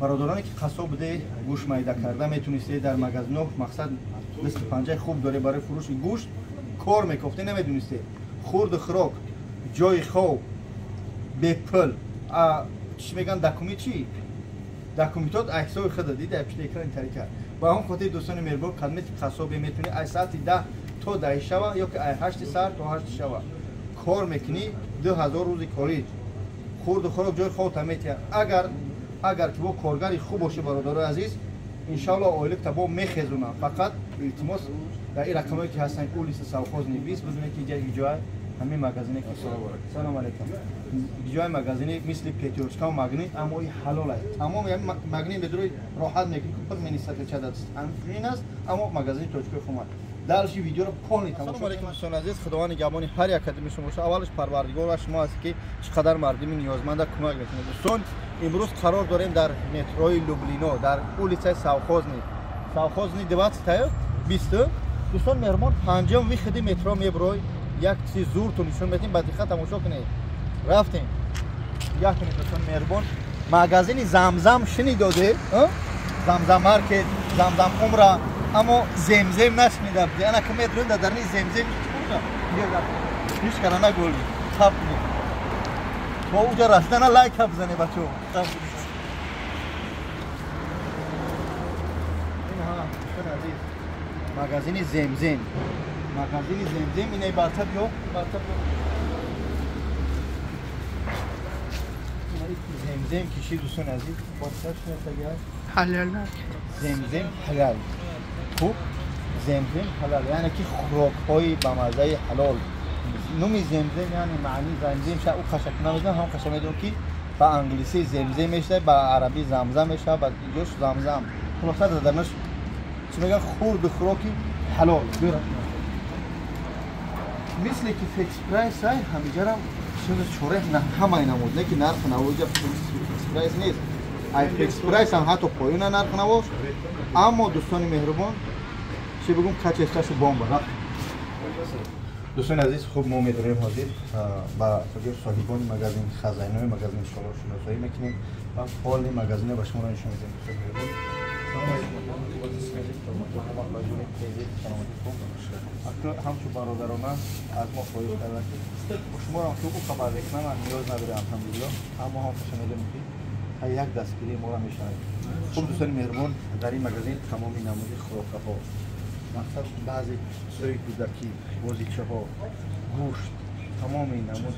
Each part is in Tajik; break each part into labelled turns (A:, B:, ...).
A: Бародароне ки қассоб буде, гӯшт майда карда метунистед дар магазино, мақсад дасти панҷаи хуб доре барои фурӯши гӯшт кор мекофте, намедунистед. Хурду хӯрок, ҷои хоб, бепул, чӣ мегӯянд, документ чӣ? Документот аз ҳисоби худа дида, пишти экрани тарика. Ба ҳамон хотир дӯстони меҳрубон, кадмети қассобе метунӣ аз саати 10 то 10 шава ё ки аз 8 саҳар то 8 шава кор мекунӣ, 2000 рӯзи корӣ, хурду хӯрок, ҷои хобта метиҳад. Агар ки бо коргари хуб бошӣ, бародарои азиз, иншоалло ойликта бо мехезунам. Фақат илтимос, дар ин рақамое ки ҳастанд, улица Совхозный 20, бидунед ки ҷои ҳамин магазине ки салом алейкум, ҷои магазине мисли Пятёрочка ва Магнит, аммо и ҳалол аст. Тамоми ҳамин Магнит бедурои роҳат мекунӣ, ки пул менисатечад, ҳамчунин аст, аммо магазини тоҷикои хумад. Дальше видеоро полный тамошо. Салом алейкум, дӯстони азиз, худованд нигаҳбони ҳар як кадоми шумо бошад. Аввалаш Парвардигор ва шумо ҳастед, ки чӣ қадар мардуми ниёзманда кӯмак мекунед. Дӯстон, имрӯз қарор дорем дар метрои Люблино, дар улицаи Совхозный. Совхозный 20 20. Дӯстон меҳрубон, панҷум выходи метро меброй, як чизи зурту нишон медиҳем, ба диққат тамошо кунед. Рафтем. Як кунед, дӯстон меҳрубон, магазини Замзам шунидоде? Замзам маркет, Замзам умра, аммо Земзем нашнида буди. Ана ки медурем дар дарни Земзем ҳеч кара нагӯли. Сабр кунед. То уҷа расидана лайка бизане, бачо. Магазини Земзем. Магазини Земзем инаи барта биё, барта биё. Земзем киши, дӯстони азиз, барта шиносагӣ
B: ҳалол.
A: Земзем ҳалол. Хуб, Земзем ҳалол, яъне ки хӯрокҳои ба маззаи ҳалол. Номи Земзем, яъне маънии Земзем ша ӯ қашак намедонам, ҳам қаша медонам ки ба англисӣ Земзем мешавад, ба арабӣ Замзам мешавад, ба ҷош Замзам. Хулоса дар дарнаш чӣ мегӯянд, хурду хӯроки ҳалол. Мисле ки Фикс Прайс ай, ҳамиҷарам чизи чораи ҳамаи намуд, не ки нархи навоҷа Фикс Прайс нест. Ай Фикс Прайс ҳам ҳатто поёна нарх навош, аммо дӯстони меҳрубон, чӣ бигӯм, качествашу бомба. Дӯстони азиз, хуб, мо медорем ҳозир ба соҳибони магазин, хазайнои магазин иншоалло шиносоӣ мекунем ва ҳоли магазине ба шуморо нишон медиҳем. Дӯстони меҳрубон, ҳамчун бародарона аз мо хоҳиш карданд, ки шуморо ки ӯ хабар мекунам, ниёз надорем, алҳамдулилло, аммо ҳам хаша медонем, ки як дастгирии моро мешавад. Хуб, дӯстони меҳрубон, дар ин магазин тамоми намуди хӯрокаҳо, мақсад баъзе чизҳои кӯдакӣ, бозичаҳо, гӯшт, тамоми намуд.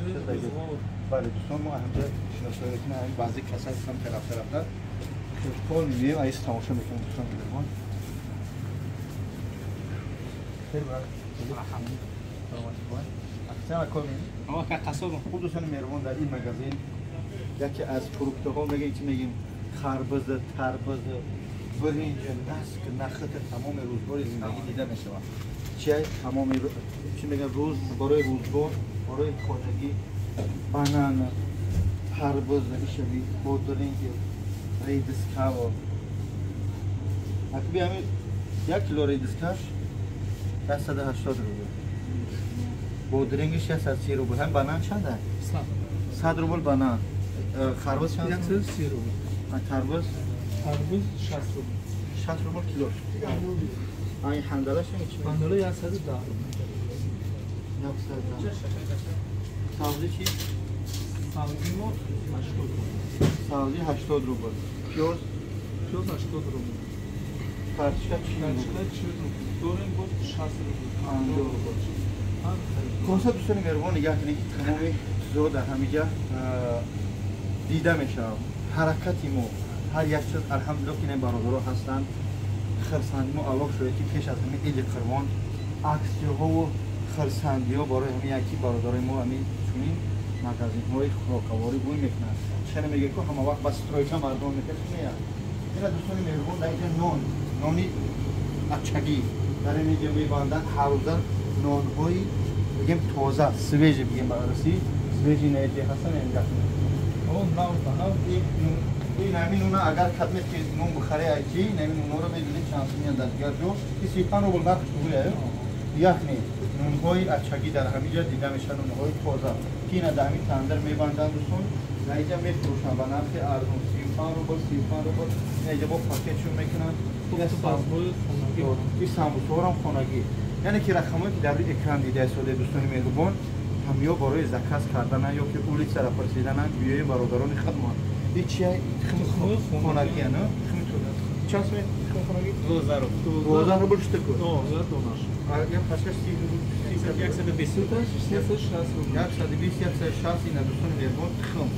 A: Бале, дӯстон, мо ҳамҷа шиносоӣ мекунем, баъзе касай ҳам тараф тарафта пол мебием, аис тамошо мекунем, дӯстон меҳрубон. Хуб, дӯстони меҳрубон, дар ин магазин яке аз фруктаҳо мегӯем, чӣ мегӯем, харбуз, тарбуз, биринҷ, наск, нахт, тамоми рӯзгори зиндагӣ дида мешавад. Чи тамоми чӣ мегӯям, рӯз барои рӯзгор, барои хоҷагӣ, банан, харбуз, ишави, бодринг, редискаво. Акби ҳамин 1 кило редискаш 180 рубл, бодрингиш 130 рубл. Ҳам банан чанд аст? 100 рубл банан. Харбуз чанд?
B: 130 рубл.
A: Тарбуз?
B: Тарбуз 60 рубл.
A: 60 рубл кило. Ин ҳандалаш чӣ?
B: Ҳандала 110 рубл.
A: 110. Сабзӣ чӣ?
B: Сабзӣ мо 80 рубл.
A: Сабзӣ 80 рубл. Пиёз?
B: Пиёз 80 рубл.
A: Картошка 40 рубл.
B: Картошка 40 рубл. Дорем боз 60 рубл.
A: 50 рубл. Хулоса, дӯстони меҳрубон, нигаҳ кунед, ки тамоми чизҳо дар ҳамиҷа дида мешавад. Ҳаракати мо ҳар як чиз, алҳамдулилло, ки ин бародаро ҳастанд. Хирсанди мо аллоҳ шояд, ки пеш аз ҳамин иди қурбон аксияҳову хирсандиҳо барои ҳамин яки бародарои мо ҳамин чунин магазинҳои хӯрокаворӣ бӯй мекунанд. Чара мегӯяд, ку ҳама вақт ба стройка мардум мекашад. Ина, дӯстони меҳрубон, дар инҷа нон, нони ачагӣ дар ин инҷа мебанданд. Ҳаррӯза нонҳои бигем тоза, свежий, бигем ба русӣ свежий, наҷи ҳастан. Ин ҳамин нуна агар кадмет ки нун бихаре, айчи ин ҳамин нунҳоро медонед чанд сумия дар дигар ҷо? Ки 35 рубл нархш тугуля. Яхни нунҳои ачагӣ дар ҳамин ҷо дида мешавад, нунҳои тоза, ки ина дар ҳамин тандир мебанданд, дӯстон, дар инҷа мефурӯшанд ба нархи арзон. 45 рубл, 35 рубл. Ина бо пакетшон мекунанд. Ин самбусаҳорам хонагӣ. Яъне ки рақамҳое ки дар рӯи экран дида истодаед дӯстони меҳрубон, ҳамё барои заказ карданан ё ки улицара пурсиданан биёи бародарони хидмат. Ин чия? Тухми хонагӣ, на? Тухми чанд сум тухми хонагӣ?
B: 12 рубл.
A: 12 рубл штуку.
B: 12 донаш.
A: Я пачкаш 30 рубл.
B: 120 160 рубл.
A: 120 160. Ина дӯстони меҳрубон тухм.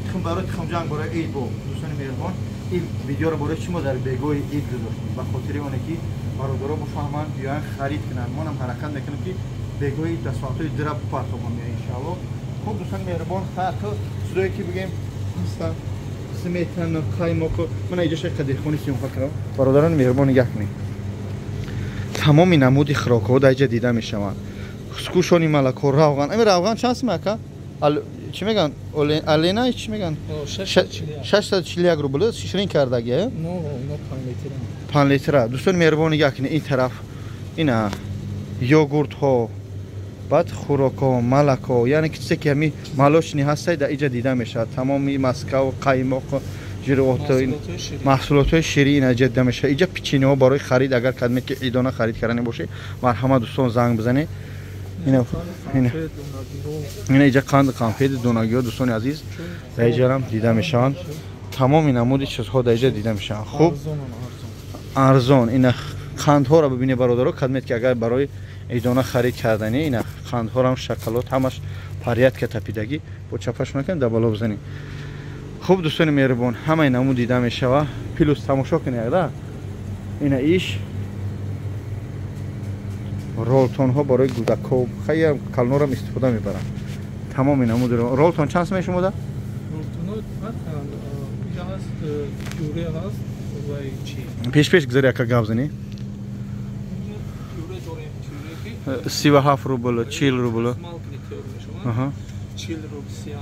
A: Тухм барои тухмҷанг, барои ид бо дӯстони меҳрубон. Ин видеоро барои чӣ мо дар бегоҳи ид гузоштем? Ба хотири оне ки бародаро бифаҳманд, биёянд харид кунанд. Монам ҳаракат мекунем ки бегоҳи дар соатҳои дира бипартобам, иншаалло. Хуб дӯстони меҳрубон, ҳар чизое ки бигем ҳастанд, сметана, қаймоқ. Мана иҷо шай қадирхони съёмка кардам. Бародарони меҳрубон нигаҳ кунед. Тамоми намуди хӯрокҳо дар иҷа дида мешаванд. Скушони малако, равған. Ами равған чанд сум ака? Чӣ меган? Алена чӣ меган? 641 рубл ширин кардаги. 5 литра. Дӯстони меҳрубон нигаҳ кунед ин тараф. Ина йогуртҳо, баъд хӯрокҳо, малако, яъне ки чизе ки ҳами молочный ҳастай дар иҷа дида мешавад. Тамоми маскав, қаймоқ, жирғот, маҳсулотҳои ширӣ ина иҷа дида мешавад. Иҷа печеньеҳо барои харид, агар кадме ки идона харид кардани бошед, марҳамат дӯстон занг бизанед. Ина иҷа қанд, конфети, донагиҳо дӯстони азиз дар иҷарам дида мешаванд. Тамоми намуди чизҳо дар иҷа дида мешаванд. Хуб, арзон. Ина қандҳоро бибинед бародаро, кадмед ки агар барои идона харид кардани, ина қандҳорам, шоколад, ҳамаш порядка тапидагӣ. Бо чапаш накунед, дар боло бизанед. Хуб дӯстони меҳрубон, ҳамаи намуд дида мешавад. Плюс тамошо кунед, да? Ина иш ролтонҳо барои кӯдакҳо, хайр калнорам истифода мебаранд. Тамоми намуди ролтон чанд сум мешумода? Пеш гузари ака гап занӣ. 37 рубл, 40 рубл. Аҳа.
B: 40 рубл, 37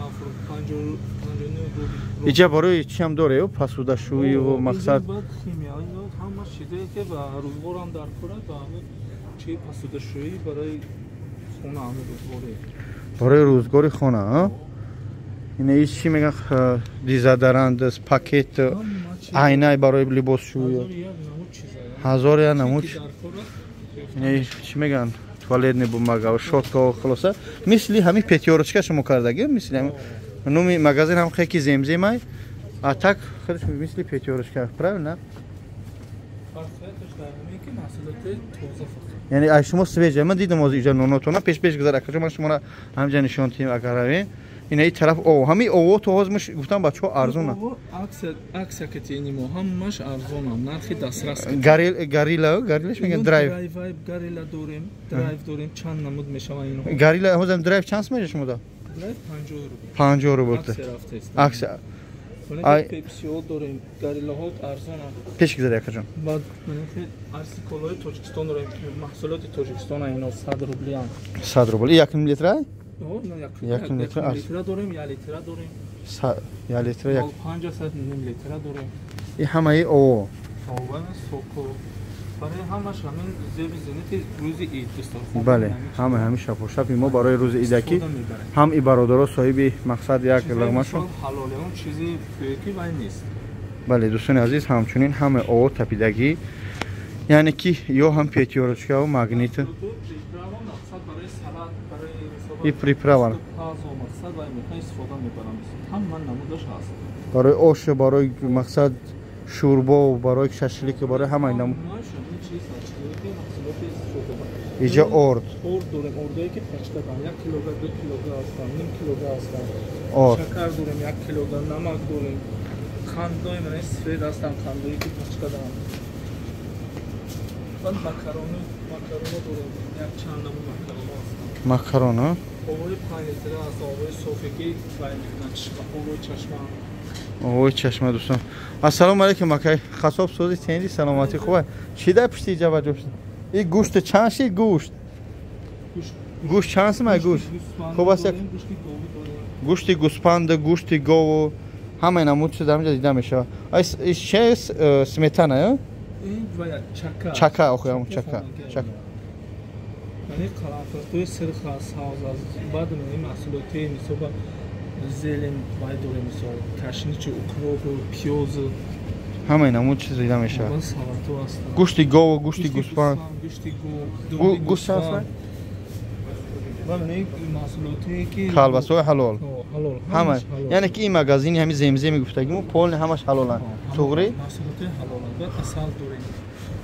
B: рубл, 59 рубл.
A: Иҷа барои чӣ ҳам доред? Пасудашӯӣ ва мақсад.
B: Химия, ҳама чизе ки ба рӯзгорам дар кор аст, ба чи пасудашӯӣ барои хона, ҳамин рӯзгорӣ.
A: Барои рӯзгори хона, а? Ина иш чӣ меган? Дезодорант, пакет, айнай барои либосшӯӣ. Ҳазор як намуд. Ина чӣ меган? Туалетный бумага, щётка, хулоса. Мисли ҳамин пятёрочка шумо кардаги, мисли ҳамин номи магазин ҳам хеки земземай, а так худаш мисли пятёрочка, правильно? Яъне ай шумо свежа. Ман дидам оз иҷа нонотона пеш гузар акаҷо, ман шуморо ҳамҷа нишон тиҳем агар равем. Ина ин тараф ов, ҳамин ово то ҳозир ман гуфтам бачаҳо арзона.
B: Аксия кати мо ҳамаш арзона, нархи дастрас.
A: Горилла, гориллаш меган драйв.
B: Горилла дорем, драйв дорем, чанд намуд мешавад ино.
A: Горилла ҳозир драйв чанд сум мешавад шумода?
B: Драйв 50 рубл.
A: 50 рубл.
B: Аксия.
A: Аксия.
B: Пепсио дорем, гориллаҳо арзонанд.
A: Пеш гузари акаҷон.
B: Баъд арзи колои Тоҷикистон дорем, маҳсулоти Тоҷикистон ино 100 рублианд.
A: 100 рубл. Ин 1 литра?
B: Як литра дорем, як литра дорем.
A: Як литра, як
B: 5 ним литра дорем.
A: Ин ҳамаи ово.
B: Ово, соко. Барои ҳамаш ҳамин зеби зинати рӯзи ид дастархон.
A: Бале, ҳама ҳамин шапошапи мо барои рӯзи идаки ҳам и бародаро соҳиби мақсад як лағмашон.
B: Ҳалол он чизи ки вай нест.
A: Бале, дӯстони азиз, ҳамчунин ҳама ово тапидагӣ, яъне ки ё ҳам пятёрочка ва магнит. И приправа. Барои ош, барои мақсад шӯрбо, барои шашлик, барои ҳамаи намуд. Иҷа орд.
B: Орд дорем, ордое ки пачкадан, 1 килога, 2 килога ҳастанд, ним килога ҳастанд.
A: Орд.
B: Шакар дорем, 1 килога, намак дорем. Қандои мана свет ҳастанд, қандое ки пачкадан. Баъд макароно дорем, як чанд намуд макароно ҳастанд.
A: Макароно?
B: Овои 5 литра аст, овои софе ки вай мекунанд, овои чашма.
A: Овои чашма дӯстон. Ассалому алайкум акай. Хасоб созӣ тенди саломатӣ хуб. Чӣ дар пушти иҷа ба ҷо шуд? Ин гӯшт чанд шид гӯшт? Гӯшт чанд сум ай гӯшт? Хуб аст як гӯшти гӯспанд, гӯшти гову ҳамаи намуд чиз дар инҷа дида мешавад. Ай чӣ сметана, ё?
B: Ин вая чака.
A: Чака, охи ҳамон чака. Чака.
B: Яъне қаламфуртҳои сирх аст, сабз аст. Баъд ин маҳсулоти мисол Зелень вай дорем, мисол кашничи, укроп, пиёз.
A: Ҳамаи намуд чиз дида мешавад.
B: Салатҳо ҳастанд.
A: Гӯшти гову гӯшти гӯсфанд.
B: Гӯшти гов.
A: Гӯшт чанд сумай? Колбасаҳои ҳалол. Ҳама, яъне ки ин магазини ҳами Земземи гуфтагимо полный ҳамаш ҳалоланд. Туғри?
B: Асал дорем.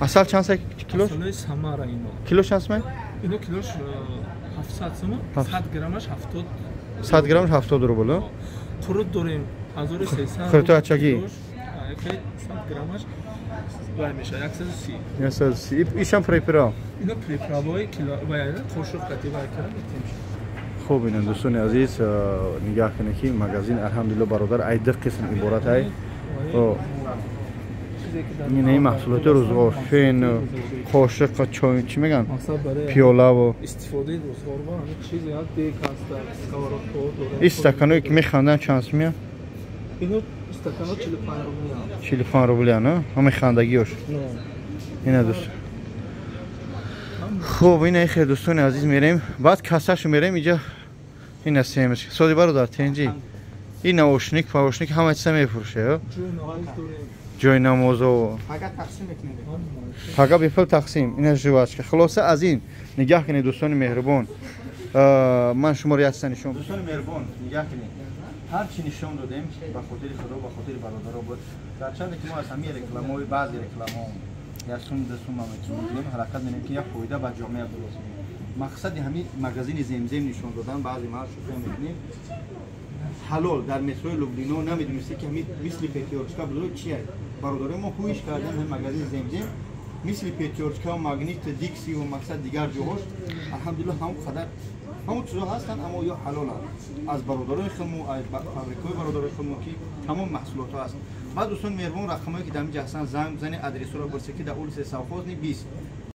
A: Асал чанд сай килош?
B: Асалои Самара ино.
A: Килош чанд сумай?
B: Ино килош 700 сум, 100 граммаш 70.
A: 100 граммаш 70 рубл.
B: Қурут дорем 1300.
A: Қурути ачагӣ.
B: 100 граммаш вай мешавад 130.
A: 130. Ишам приправа.
B: Ино приправаи кило вай қошуқ қати вай кара метем.
A: Хуб, ина, дӯстони азиз, нигаҳ кунед, ки магазин, алҳамдулилло, бародар, ай ду қисм иборат ай. Ин маҳсулоти рӯзғор, фен, қошиқ, чой, чӣ мегӯянд, пиёлаву
B: истифодаи рӯзғор ва ҳамин чизе ҳаст, дек ҳаст, сковородка дорем.
A: Ин стаканое ки механданд чанд сумия?
B: Ино стакано 45 рубли.
A: 45 рубли, на ҳамаи хандагиёш. Ина, дӯст, хуб, ина хел, дӯстони азиз, мерем, баъд кассашу мерем. Иҷа ина семечка соди, бародар, тенҷи. Ин наушник, паушник, ҳама чиза мефурӯше. Ҷои намозо пага бепул тақсим. Ина жвачка. Хулоса, аз ин нигаҳ кунед, дӯстони меҳрубон, ман шуморо як чиза нишон. Дӯстони меҳрубон, нигаҳ кунед, ҳар чӣ нишон додем, ба хотири Худо, ба хотири бародаро буд. Гарчанде ки мо аз ҳамаи рекламаҳои, баъзе рекламаҳо як сум, ду сум метавонем, ҳаракат менем, ки як фоида ба ҷомеа бирасонем. Мақсади ҳамин магазини Земзем нишон додан, баъзе маҳал шӯхия мекунем, ҳалол дар метрои Люблино намедонисте, ки ҳамин мисли Пятёрочка будро чи ай. Бародарои мо ҳуиш кардан, ҳамин магазини Земзем мисли Пятёрочка, Магнит, Диксиву мақсад дигар ҷоҳош, алҳамдулилло, ҳамон қадар ҳамон чизо ҳастанд, аммо ё ҳалоланд, аз бародарои худмо, аз фабрикаҳои бародарои худмо, ки тамом маҳсулотҳо ҳаст. Баъд, дӯстони меҳрубон, рақамҳое ки дар инҷа ҳастанд, занг бизанед, адресҳоро пурсед, ки дар улица Совхозный 20.